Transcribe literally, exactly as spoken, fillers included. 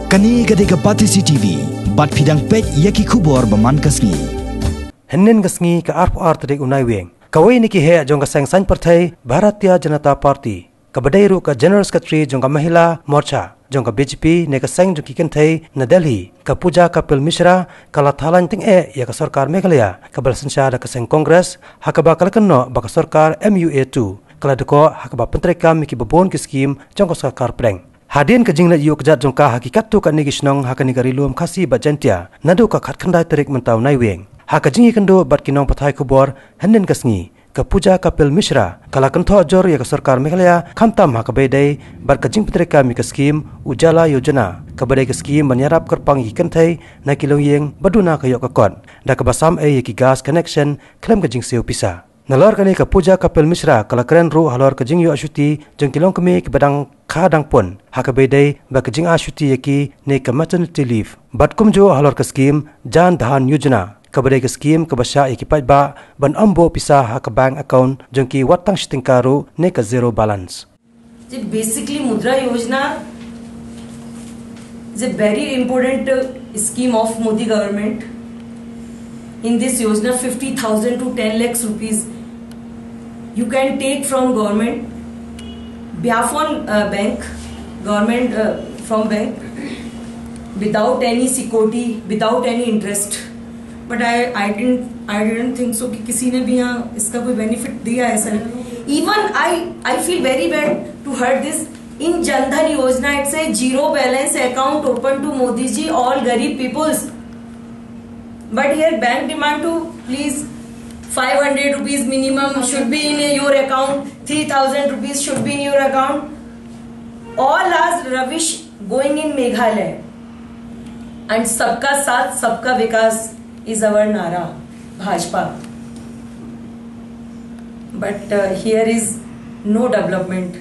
Kane ka dei ka Batesi T V, bad phi dang peit ïa ki khubor ba man ka sngi. Hynnin ka sngi ka arphew ar tarik u Naiwieng, kawei na ki heh jong ka seng saiñ pyrthei Bharatiya Janata Party, kaba dei ruh ka General Secretary jong ka Mahila Morcha jong ka B J P ne ka seng jong ki kynthei na Delhi, ka Pooja Kapil Mishra, ka la thalang tyngeh ïa ka sorkar Meghalaya kaba la synshar da ka seng Congress, ha kaba ka la kynnoh ba ka sorkar M U A two ka la dkoh ha kaba pyntreikam ïa kiba bun ki skim jong ka sorkar pdeng. Hadien ka jingleit ïuh kjat jong ka ha ki katto katne ki shnong ha kane ka Ri Lum Khasi bad Jaiñtia naduh ka khatkhyndai tarik mynta u Naiwieng, ha ka jingïakynduh bad ki nongpathai khubor hynnin ka sngi, ka Pooja Kapil Mishra ka la kynthoh jur ïa ka sorkar Meghalaya khamtam ha kaba ïadei bad ka jingpyntreikam ïa ka skim Ujjwala Yojana, kaba dei ka skim ban ïarap kyrpang ïa ki kynthei na ki longïing ba duna ka ïoh ka kot, da kaba sam ei ïa ki gas connection khlem ka jingsiew pisa. Nalor kane ka Pooja Kapil Mishra ka la kren ruh halor ka jingïoh shuti jong ki longkmie kiba dang kha dang pun, ha kaba ïadei bad ka jingai shuti ïa ki ne ka maternity leave, bad kumjuh halor ka skim Jan Dhan Yojana, kaba dei ka skim kaba shah ïa ki paidbah ban ym buh pisa ha ka bank account jong ki wat tang shi tyngka ruh ne ka zero balance. Basically, Mudra Yojana is a very important, uh, scheme of Modi government. In this Yojana, fifty thousand to ten lakhs rupees you can take from government, bya phone, uh, bank, government, uh, from bank, without any security, without any interest. But I, I didn't, I didn't think so कि किसी ने भी यहाँ इसका कोई benefit दिया है, sir. Even I, I feel very bad to heard this. In Jan Dhan Yojana, it's a zero balance account open to Modi ji, all garib peoples. But here bank demand to please five hundred rupees minimum should be in your account, three thousand rupees should be in your account. All are rubbish going in Meghalaya. And सबका साथ, सबका विकास is our नारा, भाजपा. But, uh, here is no development.